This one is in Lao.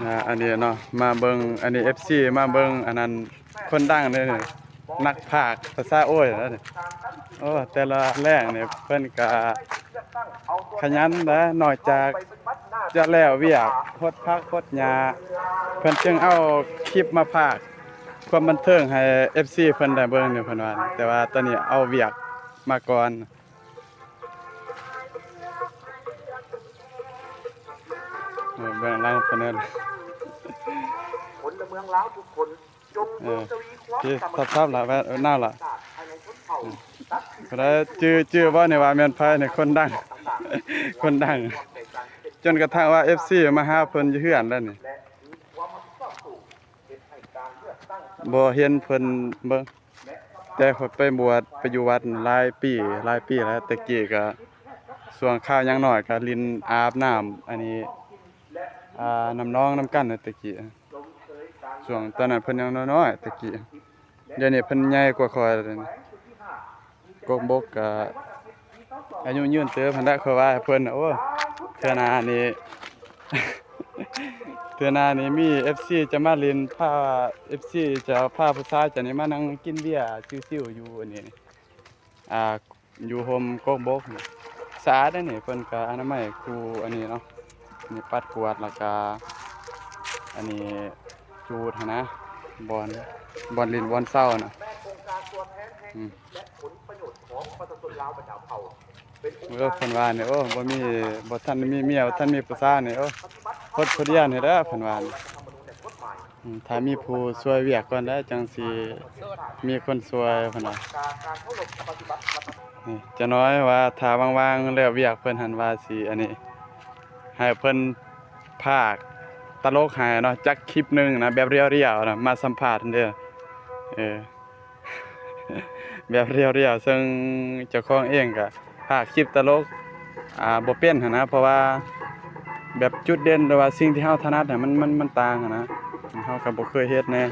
ອ່າ ອັນນີ້ເນາະ ມາເບິ່ງ ອັນນີ້ເອັຟຊີມາເບິ່ງ ອັນນັ້ນ ຄົນດັງເດ້ນີ້ ນັກພາກພາສາໂອ້ຍແລ້ວນີ້. ໂອ້ ແຕ່ລະແລງນີ້ເພິ່ນກະຂະຫຍັນນະ, ນອກຈາກຈະແລ້ວວຽກຫົດຜັກຫົດຫຍ້າ ເພິ່ນຈຶ່ງເອົາຄລິບມາພາກຄວາມບັນເທີງໃຫ້ເອັຟຊີເພິ່ນໄດ້ເບິ່ງຢູ່ ເພິ່ນວ່າ. ແຕ່ວ່າຕອນນີ້ເອົາວຽກມາກ່ອນ. ເອີ ເບື້ອງຫຼັງເພິ່ນນັ້ນ ພົນລະເມືອງລາວທຸກຄົນ ຈົ່ງ ເອີ ໂປດທະວີຄວາມ ທີ່ ສາມັກຄີ ທັບໆລະ ແວ່ນ ເອີ ໜາວລະ ໃນຊົນເຜົ່າ ອືມ ຜູ້ໃດຈື່ ຈື່ບໍ່ນີ້ວ່າແມ່ນໃຜນີ້ ຄົນດັງ ຄົນດັງ ຈົນກະທັ່ງວ່າເອັຟຊີມາຫາເພິ່ນຢູ່ເຮືອນແລ້ວນີ້ ແລະ ມີຄວາມຮັບຜິດຊອບສູງ ເຮັດໃຫ້ການເລືອກຕັ້ງ ບໍ່ເຫັນເພິ່ນເບິ່ງ. ແຕ່ຂ້ອຍໄປບວດ ໄປຢູ່ວັດຫຼາຍປີ ຫຼາຍປີແລ້ວ. ແຕ່ກີ້ກະ ຊ່ວງຄາວຍັງນ້ອຍກະຫຼິ້ນອາບນ້ຳ ອັນນີ້ ອ່າ ນ້ຳໜອງນຳກັນແຫຼະແຕ່ກີ້. ຊ່ວງຕອນນັ້ນເພິ່ນຍັງນ້ອຍໆແຕ່ກີ້. ດຽວນີ້ເພິ່ນໃຫຍ່ກວ່າຂ້ອຍແລ້ວ. ກົກບົກກະອາຍຸຍືນເຕີບຫັ້ນແຫຼະ ຂ້ອຍວ່າໃຫ້ເພິ່ນ. ໂອ້ ເທື່ອໜ້ານີ້ ເທື່ອໜ້ານີ້ມີເອັຟຊີຈະມາຫຼິ້ນ ພາເອັຟຊີຈະພາຜູ້ສາວເຈົ້ານີ້ມານັ່ງກິນເບຍຊິວໆຢູ່ອັນນີ້ ອ່າ ຢູ່ຮົ່ມກົກບົກ. ສະອາດເດ້ນີ້ ເພິ່ນກະອະນາໄມຄູ່ອັນນີ້ເນາະ ນີ້ປັດກວາດ ແລ້ວກະອັນນີ້ຈູດຫັ້ນນະ ບ່ອນ ບ່ອນຫຼິ້ນບ່ອນເຊົານະ. ອືມ ແລະ ຜົນປະໂຫຍດຂອງປະຊາຊົນລາວບັນດາເຜົ່າ ເອີ ເພິ່ນວ່ານີ້ ໂອ້ ບໍ່ມີ ບໍ່ທັນມີເມຍ ບໍ່ທັນມີຜູ້ສາວນີ້ ໂອ້ ຄົດຜູ້ດຽວນີ້ເດີ ເພິ່ນວ່າ. ອືມ ຖ້າມີຜູ້ຊ່ວຍວຽກກ່ອນໄດ໋ ຈັ່ງຊິມີຄົນຊ່ວຍ ເພິ່ນວ່າ. ນີ້ ຈະນ້ອຍວ່າຖ້າວ່າງໆແລ້ວວຽກເພິ່ນຫັ້ນວ່າຊິອັນນີ້ ໃຫ້ເພິ່ນພາກຕະຫຼົກໃຫ້ເນາະ ຈັກຄລິບໜຶ່ງນະ ແບບລຽວໆນະ ມາສຳພາດເດີ ເອີ. ແບບລຽວໆ ເຊິ່ງເຈົ້າຂອງເອງກະພາກຄລິບຕະຫຼົກ ອ່າ ບໍ່ເປັນຫັ້ນນະ ເພາະວ່າແບບຈຸດເດັ່ນ ຫຼືວ່າສິ່ງທີ່ເຮົາຖະໜັດຫັ້ນ ມັນ ມັນ ມັນຕ່າງຫັ້ນນະ ເຮົາກະບໍ່ເຄີຍເຮັດແດ່.